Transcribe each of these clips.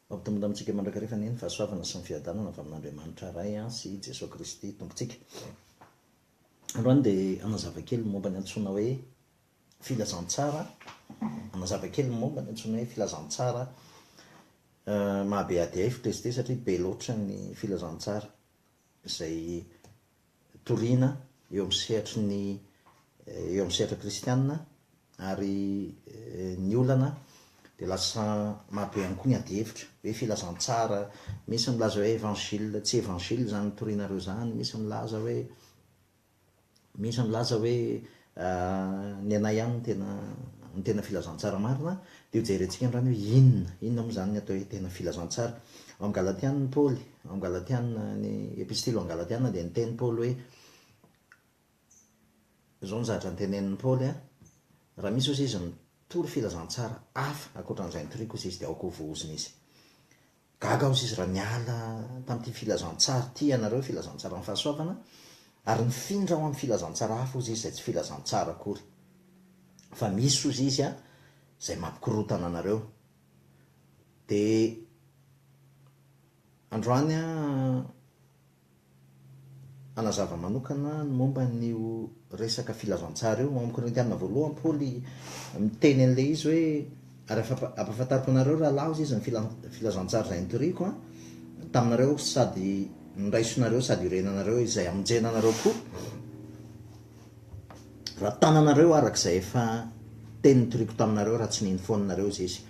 Mampitombo amintsika mandrakariva anie ny fahasoavana sy ny fiadanana avy amin'Andriamanitra Ray sy Jesoa Kristy Tompontsika. Androany dia hanazava kely ny momba ny antsoina hoe filazantsara, hanazava kely ny momba ny antsoina hoe filazantsara. Mahabe ady hevitra izy ity satria be loatra ny filazantsara izay toriana eo amin'ny sehatry ny eo amin'ny sehatra kristiana ary ny olana dia lasa mahabe ihany koa ny adihevitra hoe filazantsara, misy milaza hoe évangile, tsy évangile izany torianareo izany, misy milaza hoe misy milaza hoe ny anay ihany no tena ny tena filazantsara marina, dia ho jerentsika androany hoe inona, inona moa izany ny atao hoe tena filazantsara. Ao amin'ny Galatiana Paoly, ao amin'ny Galatiana, ny epistily ho an'ny Galatiana dia niteny Paoly hoe, izao ny zavatra notenenin'i Paoly an, raha misy ozy izy mitory filazantsara hafa ankoatran'izay nitoriako ozy izy dia aoka ho voahozona izy. Gaga aho izy raha niala tamin'ity filazantsara ity ianareo, filazantsaran'ny fahasoavana, ary nifindra ho amin'ny filazantsara hafa hozy izy izay tsy filazantsara akory. Fa misy hozy izy izay mampikorontana anareo. Dia androany aho Hanazava manokana ny momba an'io resaka filazantsara io. Ao amin'ny Korintiana voalohany Paoly miteny an'ilay izy hoe, Ary ampahafantariko anareo rahalahy hozy izy ny filazantsara izay nitoriako taminareo sady noraisinareo sady iorenanareo izay hamonjena anareo koa, raha tananareo araka izay efa teny nitoriako taminareo raha tsy nino foana nareo hozy izy.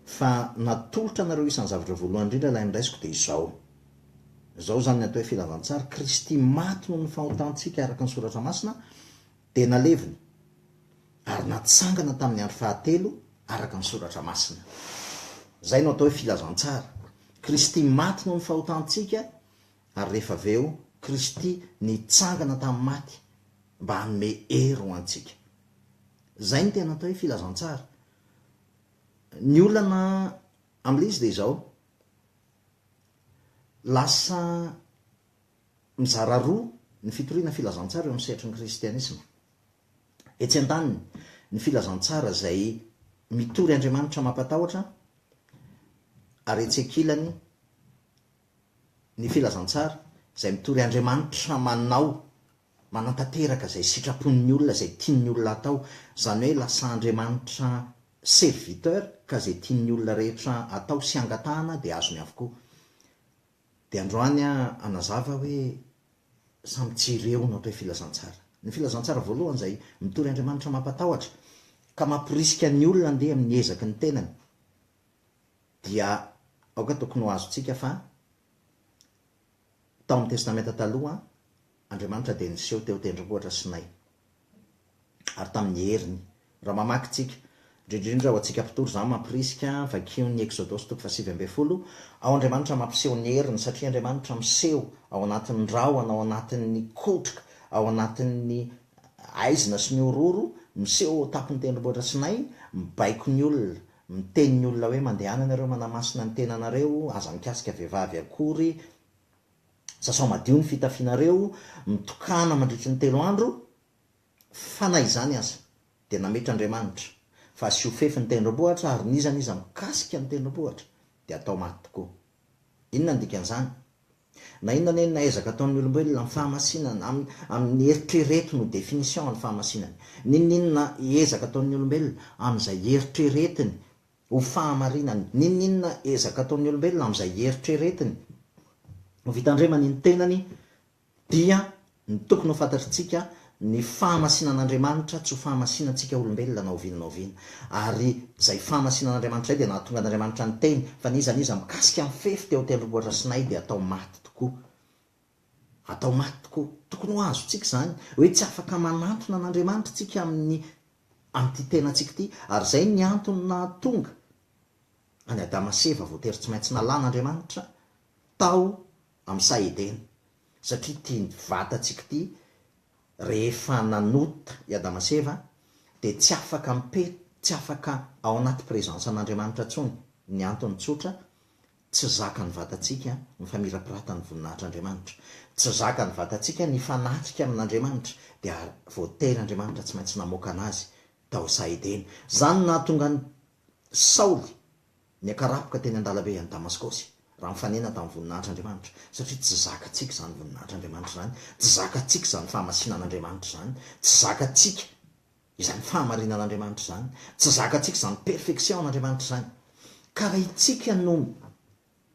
Fa natolotra anareo isan'ny zavatra voalohany indrindra ilay noraisiko dia izao. Izao izany ny atao hoe filazantsara, Kristy maty noho ny fahotantsika araka ny Soratra Masina, dia nalevina, ary natsangana tamin'ny andro fahatelo araka ny Soratra Masina. Izay no atao hoe filazantsara. Kristy maty noho ny fahotantsika, ary rehefa avy eo Kristy nitsangana tamin'ny maty mba hanome hery ho antsika. Izay no tena atao hoe filazantsara. Ny olana amin'ilay izy dia izao, Lasa mizara roa ny fitoriana filazantsara eo amin'ny sehatry ny kristianisma. Etsy andaniny, ny filazantsara izay mitory Andriamanitra mampatahotra, ary etsy ankilany, ny filazantsara izay mitory Andriamanitra manao, manatanteraka izay sitrapon'ny olona, izay tian'ny olona atao. Izany hoe lasa Andriamanitra serviteur ka izay tian'ny olona rehetra atao sy angatahana dia azony avokoa. Dia androany aho hanazava hoe samy tsy ireo no atao hoe filazantsara. Ny filazantsara voalohany izay mitory Andriamanitra mampatahotra ka mamporisika ny olona handeha amin'ny ezaky ny tenany dia aoka tokony ho azontsika fa tao amin'ny Testamenta Taloha Andriamanitra dia niseho teo tendrombohitra Sinay ary tamin'ny heriny. Raha mamaky tsika, indrindra indrindra ho antsika mpitory izany mampirisika, vakio ny Eksodosy toko faha 19, ao Andriamanitra mampiseho ny heriny satria Andriamanitra miseho ao anatin'ny rahona, ao anatin'ny kotroka, ao anatin'ny aizina sy ny horohoro, miseho ao tampon'ny tendrombohitra Sinay, mibaiko ny olona, miteny ny olona hoe mandehana ianareo manamasina ny tenanareo, aza mikasika vehivavy akory, Sasao madio ny fitafianareo, mitokàna mandritry ny telo andro, fa na izany aza, dia nametra Andriamanitra, fa asio fefy ny tendrombohitra, ary n'iza n'iza mikasika ny tendrombohitra, dia atao maty tokoa. Inona ny dikan'izany? Na inona na inona ezaka ataon'ny olombelona amin'ny fahamasinana, amin'ny, amin'ny eritrereto no définition ny fahamasinany. N'inon'inona ezaka ataon'ny olombelona, amin'izay eritreretiny, ho fahamarinany. N'inon'inona ezaka ataon'ny olombelona amin'izay eritreretiny ho fitandremany ny tenany dia ny tokony ho fantatritsika ny fahamasinan'Andriamanitra tsy ho fahamasinantsika olombelona na oviana na oviana. Ary izay fahamasinan'Andriamanitra izay dia nahatonga an'Andriamanitra niteny fa n'iza n'iza mikasika ny fefy teo an-tendrombohitra Sinay dia atao maty tokoa. Atao maty tokoa. Tokony ho azontsika izany hoe tsy afaka manantona an'Andriamanitra isika amin'ny amin'ity tenantsika ity, ary izay ny antony nahatonga an'i Adama sy Eva voatery tsy maintsy nalan'Andriamanitra tao amin'ny saha Edena, satria ity vatantsika ity rehefa nanota i Adama sy Eva dia tsy afaka mipe tsy afaka ao anaty présence an'Andriamanitra intsony, ny antony tsotra Tsy zakan'ny vatantsika ny famirapiratan'ny voninahitr'Andriamanitra. Tsy zakan'ny vatantsika ny hifanatrika amin'Andriamanitra, dia voatery Andriamanitra tsy maintsy namoaka an'azy tao saha Edena. Izany no nahatonga an'i Saoly. Niakarapoka teny an-dalabe any Damaskosy, raha nifanena tamin'ny voninahitr'Andriamanitra, satria tsy zakantsika izany voninahitr'Andriamanitra izany, tsy zakantsika izany fahamasinan'Andriamanitra izany, tsy zakantsika izany fahamarinan'Andriamanitra izany, tsy zakantsika izany perfection-n'Andriamanitra izany. Ka raha itsika no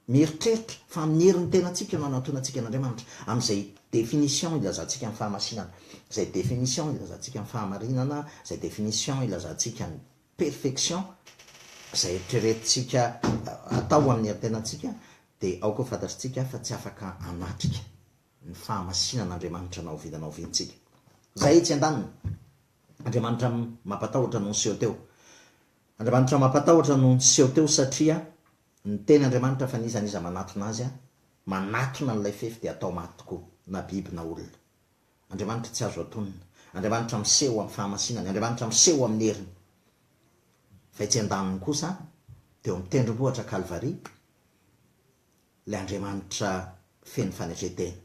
mieritreritra fa amin'ny herin'ny tenantsika no anantonantsika an'Andriamanitra, amin'izay définition ilazantsika ny fahamasinana, izay définition ilazantsika ny fahamarinana, izay définition ilazantsika ny perfection, izay eritreretintsika atao amin'ny herintenantsika, dia aoka ho fantatritsika fa tsy afaka hanatrika ny fahamasinan'Andriamanitra na oviana na oviana isika. Izay etsy andaniny, Andriamanitra mampatahotra no niseho teo. Andriamanitra mampatahotra no niseho teo satria Niteny Andriamanitra fa n'iza n'iza manatona Azy, manatona an'ilay fefy dia atao maty tokoa, na biby na olona. Andriamanitra tsy azo atonina. Andriamanitra miseho amin'ny fahamasinany. Andriamanitra miseho amin'ny heriny. Fa etsy andaniny kosa, teo amin'ny tendrombohitra Kalvary, ilay Andriamanitra feno fanetren-tena.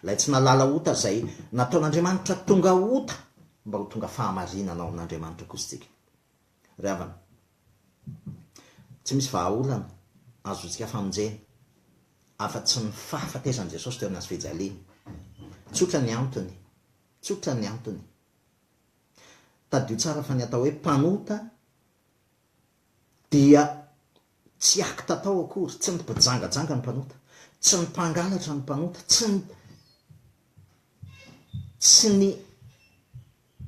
Ilay tsy nahalala ota izay nataon'Andriamanitra tonga ota mba ho tonga fahamarinana ao amin'Andriamanitra kosa isika. Ry havana, tsy misy vahaolana azontsika famonjena afa-tsy ny fahafatesan'i Jesosy teo amin'ny hazofijaliana. Tsotra ny antony, tsotra ny antony. Tadidio tsara fa ny atao hoe mpanota dia tsy acte atao akory, tsy ny mpijangajanga ny mpanota, tsy ny mpangalatra ny mpanota, tsy ny tsy ny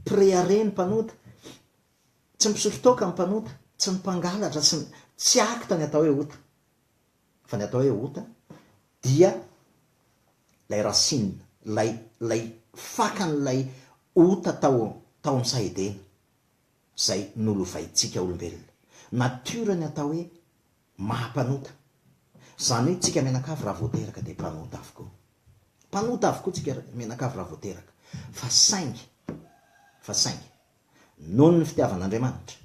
mpirehareha ny mpanota, Tsy ny mpisotro toaka ny mpanota, tsy ny mpangalatra, tsy ny, tsy acte ny atao hoe ota. Fa ny atao hoe ota dia ilay racine, ilay, ilay fakan'ilay ota tao, tao amin'ny saha Edena, izay nolovaintsika olombelona. Nature ny atao hoe maha mpanota. Izany hoe tsika mianakavy raha vao teraka dia mpanota avokoa. Mpanota avokoa tsika mianakavy raha vao teraka. Fa saingy, fa saingy, Noho ny fitiavan'Andriamanitra,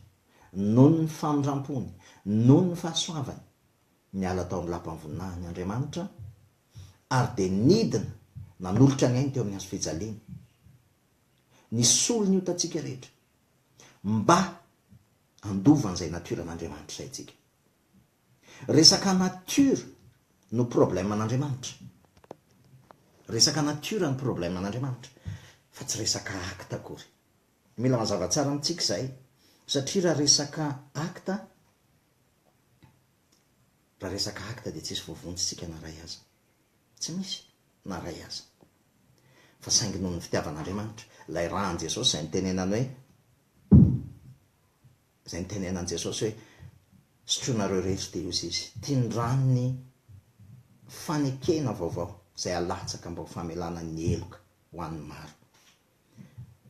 noho ny famindram-pony, noho ny fahasoavany, niala tao amin'ny lapan'ny voninahiny Andriamanitra ary dia nidina nanolotra ny ainy teo amin'ny hazo fijaliana, nisolo ny otantsika rehetra, mba handova an'izay natioran'Andriamanitra izay isika. Resaka nature no problème an'Andriamanitra. Resaka nature no problème an'Andriamanitra fa tsy resaka acte akory. Mila mazava tsara amintsika izay satria raha resaka acte, raha resaka acte dia tsisy voavonjy tsika na ray aza. Tsy misy na ray aza. Fa saingy noho ny fitiavan'Andriamanitra, ilay rà an'i Jesosy izay nitenenany hoe, Izay nitenenan'i Jesosy hoe, Sotroinareo rehetra ity hozy izy. Ity ny ran'ny fanekena vaovao izay alatsaka mba ho famelana ny heloka ho an'ny maro.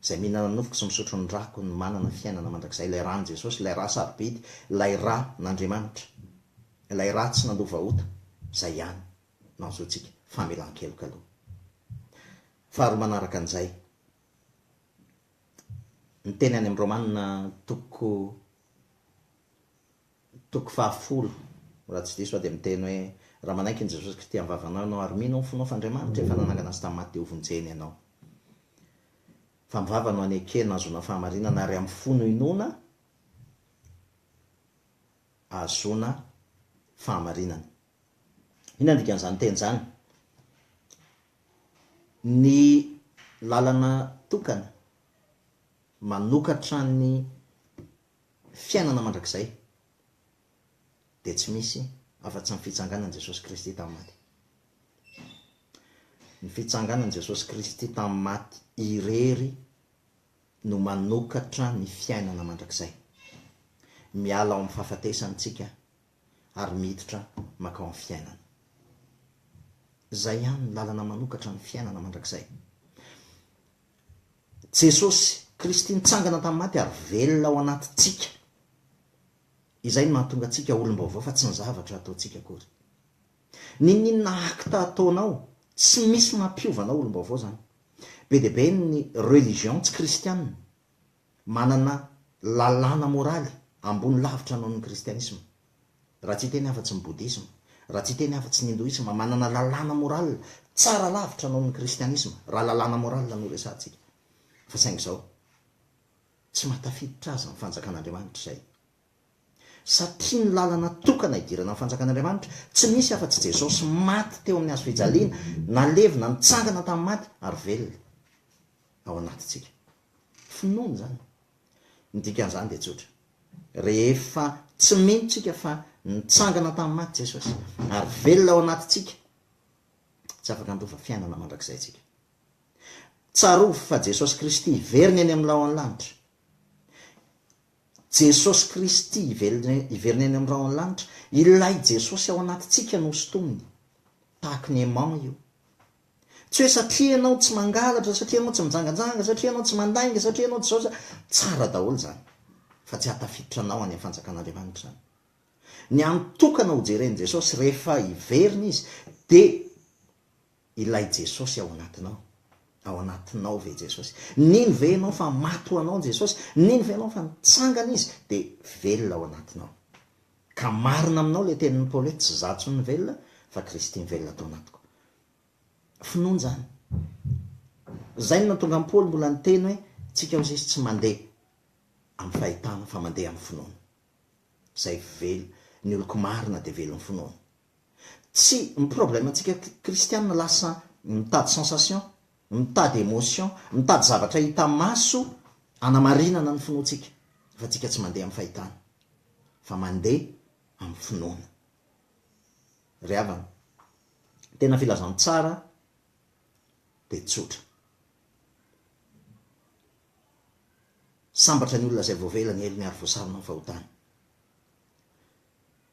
Izay mihinana ny nofoko sy misotro ny rako no manana fiainana mandrakizay. Ilay ran'i Jesosy, ilay ra sarobidy, ilay ra n'Andriamanitra, ilay ra tsy nandova ota, izay ihany no ahazoantsika famelan-keloka aloha. Faharoa manaraka an'izay, Ny teny any amin'ny Romana toko toko fahafolo, raha tsy diso aho dia miteny hoe, raha manaiky an'i Jesosy Kristy amin'ny vavanao ianao ary mino amin'ny fonao fa Andriamanitra efa nanangana Azy tamin'ny maty dia hovonjeny ianao. Fa amin'ny vava no anekena ahazoana fahamarinana ary amin'ny fo no inoana ahazoana fahamarinana. Inona ny dikan'izany teny izany? Ny lalana tokana manokatra ny fiainana mandrakizay dia tsy misy afa-tsy ny fitsanganan'i Jesosy Kristy tamin'ny maty. Ny fitsanganan'i Jesosy Kristy tamin'ny maty irery no manokatra ny fiainana mandrakizay. Miala ao amin'ny fahafatesana isika ary miditra mankao amin'ny fiainana. Izay ihany ny lalana manokatra ny fiainana mandrakizay. Jesosy Kristy nitsangana tamin'ny maty ary velona ao anatintsika. Izay no mahatonga antsika olom-baovao fa tsy ny zavatra ataontsika akory. N'inon'inona acte ataonao, tsy misy mampiova anao olom-baovao izany. Be dia be ny religion tsy kristianina manana lalàna moraly ambony lavitra noho ny kristianisma. Raha tsy hiteny afa-tsy ny bodisma, raha tsy hiteny afa-tsy ny hindoisma, manana lalàna moral tsara lavitra noho ny kristianisma, raha lalàna moral no resahantsika. Fa saingy izao, tsy mahatafiditra azy ny fanjakan'Andriamanitra izay. Satria ny lalana tokana hidirana amin'ny fanjakan'Andriamanitra, tsy misy afa-tsy Jesosy maty teo amin'ny hazo fijaliana, nalevina, nitsangana tamin'ny maty ary velona ao anatintsika. Finoana izany. Ny dikan'izany dia tsotra. Rehefa tsy mino tsika fa nitsangana tamin'ny maty Jesosy ary velona ao anatintsika, tsy afaka handova fiainana mandrakizay tsika. Tsarovy fa Jesosy Kristy hiverina eny amin'ny rahon'ny lanitra. Jesosy Kristy hiverina eny amin'ny rahon'ny lanitra. Ilay Jesosy ao anatintsika no hosintominy. Tahaky ny aimant io. Tsy hoe satria ianao tsy mangalatra, satria ianao tsy mijanganjanga, satria ianao tsy mandainga, satria ianao tsy zao, tsara daholo izany. Fa tsy hahatafiditra anao any amin'ny fanjakan'Andriamanitra izany. Ny hany tokana hojeren'i Jesosy rehefa hiverina Izy dia Ilay Jesosy ao anatinao. Ao anatinao ve Jesosy? Nino ve ianao fa maty ho anao Jesosy? Nino ve ianao fa nitsangana Izy dia velona ao anatinao? Ka marina aminao ilay tenin'i Paoly hoe tsy izaho intsony no velona fa Kristy mivelona ato anatiko. Finoana izany. Izay no nahatonga an'i Paoly mbola niteny hoe tsika hozy izy tsy mandeha amin'ny fahitana fa mandeha amin'ny finoana. Izay velona, ny oloko marina dia velon'ny finoana. Tsy, ny problème antsika kristiana lasa mitady sensation, mitady émotion, mitady zavatra hita maso hanamarinana ny finoantsika, fa tsika tsy mandeha amin'ny fahitana, fa mandeha amin'ny finoana. Ry havana, tena filazantsara dia tsotra. Sambatra ny olona izay voavela ny helony ary voasarona ny fahotany.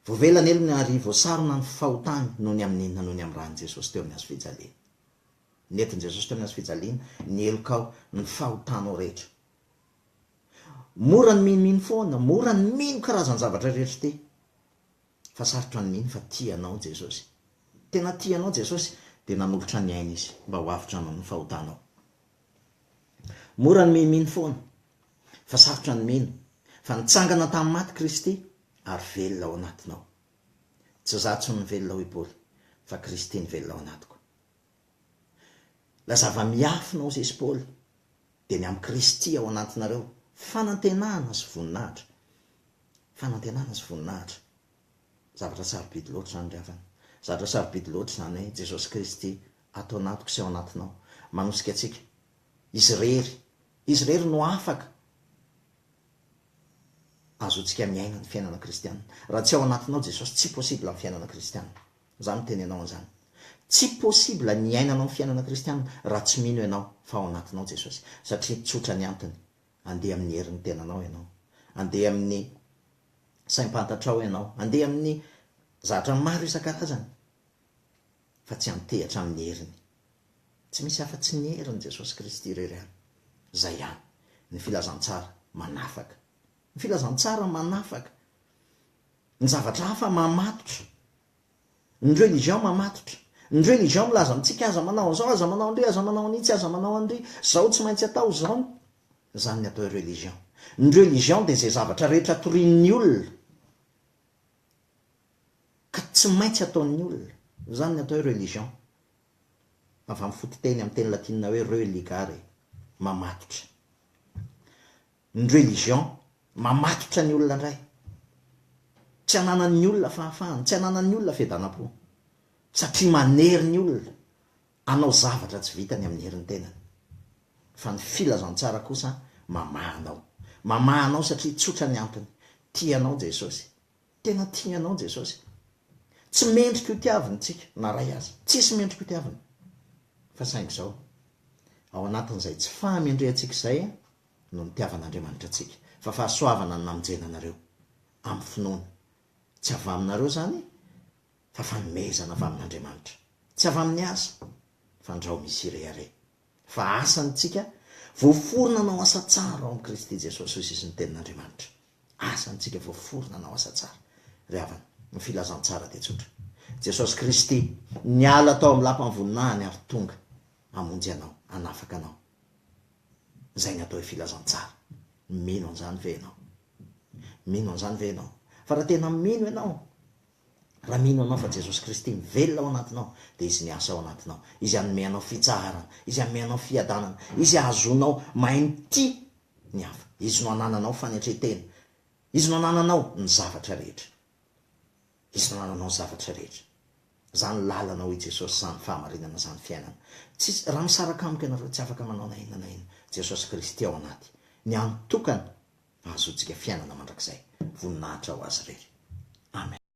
Voavela ny helony ary voasarona ny fahotany noho ny amin'ny inona? Noho ny amin'ny ran'i Jesosy teo amin'ny hazo fijaliana. Nentin'i Jesosy teo amin'ny hazo fijaliana ny helokao, ny fahotanao rehetra. Mora ny minomino foana, mora ny mino karazan-javatra rehetra ity. Fa sarotra ny mino fa tia anao Jesosy. Tena tia anao Jesosy dia nanolotra ny ainy Izy mba ho avotra anao ny fahotanao. Mora ny mimino foana, fa sarotra ny mino fa nitsangana tamin'ny maty Kristy ary velona ao anatinao. Tsy izaho intsony no velona hoy Paoly, fa Kristy no velona ao anatiko. Ilay zava-miafina hoy sesy Paoly dia ny amin'i Kristy ao anatinareo, fanantenana sy voninahitra. Fanantenana sy voninahitra. Zavatra sarobidy loatra izany ry havana. Zavatra sarobidy loatra izany hoe Jesosy Kristy ato anatiko sy ao anatinao. Manosika antsika. Izy irery. Izy irery no afaka ahazoantsika miaina ny fiainana kristiana. Raha tsy ao anatinao Jesosy, tsy possible ny fiainana kristiana. Za miteny anao an'izany. Tsy possible ny hiainanao ny fiainana kristiana raha tsy mino ianao fa ao anatinao Jesosy. Satria tsotra ny antony. Andeha amin'ny herin'ny tenanao ianao. Andeha amin'ny saim-pantatrao ianao. Andeha amin'ny zavatra maro isan-karazany fa tsy antehatra amin'ny heriny. Tsy misy afa-tsy ny herin'i Jesosy Kristy irery ihany. Izay ihany. Ny filazantsara manafaka. Ny filazantsara manafaka. Ny zavatra hafa mamatotra. Ny religion mamatotra. Ny religion milaza amintsika aza manao an'izao, aza manao an'ry, aza manao an'itsy, aza manao an'ry, zao tsy maintsy atao, zao. Izany ny atao hoe religion. Ny religion dia izay zavatra rehetra torian'ny olona ka tsy maintsy ataon'ny olona. Izany ny atao hoe religion. Avy amin'ny fototeny amin'ny teny latinina hoe religare, mamatotra. Ny religion, mamatotra ny olona indray. Tsy ananan'ny olona fahafahana, tsy ananan'ny olona fiadanam-po. Satria manery ny olona hanao zavatra tsy vitany amin'ny herin'ny tenany. Fa ny filazantsara kosa mamaha anao. Mamaha anao satria tsotra ny antony, tia anao Jesosy. Tena tia anao Jesosy. Tsy mendrika ho tiavina tsika, na ray aza. Tsisy mendrika ho tiavina. Fa saingy izao, ao anatin'izay tsy fahamendrehantsika izay no nitiavan'Andriamanitra antsika. Fa fahasoavana no namonjena anareo, amin'ny finoana. Tsy avy aminareo izany, fa fanomezana avy amin'Andriamanitra. Tsy avy amin'ny asa, fa ndrao misy hirehareha. Fa asany tsika, voaforona hanao asa tsara ao amin'i Kristy Jesosy, hoy sisa ny Tenin'Andriamanitra. Asany tsika voaforona hanao asa tsara. Ry havana, ny filazantsara dia tsotra. Jesosy Kristy niala tao amin'ny lapan'ny voninahiny ary tonga hamonjy anao, hanafaka anao. Izay ny atao hoe filazantsara. Mino an'izany ve ianao? Mino an'izany ve ianao? Fa raha tena mino ianao, Raha mino anao fa Jesosy Kristy mivelona ao anatinao, dia Izy miasa ao anatinao. Izy hanome anao fitsaharana. Izy hanome anao fiadanana. Izy hahazoanao mahay mitia ny hafa. Izy no hanananao fanetren-tena. Izy no anananao ny zavatra rehetra. Izy no anananao ny zavatra rehetra. Zany lalana hoy Jesosy, zany fahamarinana, zany fiainana. Tsisy, raha misaraka amiko ianareo tsy afaka manao na inona na inona. Jesosy Kristy ao anaty. Ny hany tokana ahazoantsika fiainana mandrakizay. Voninahitra ho Azy irery.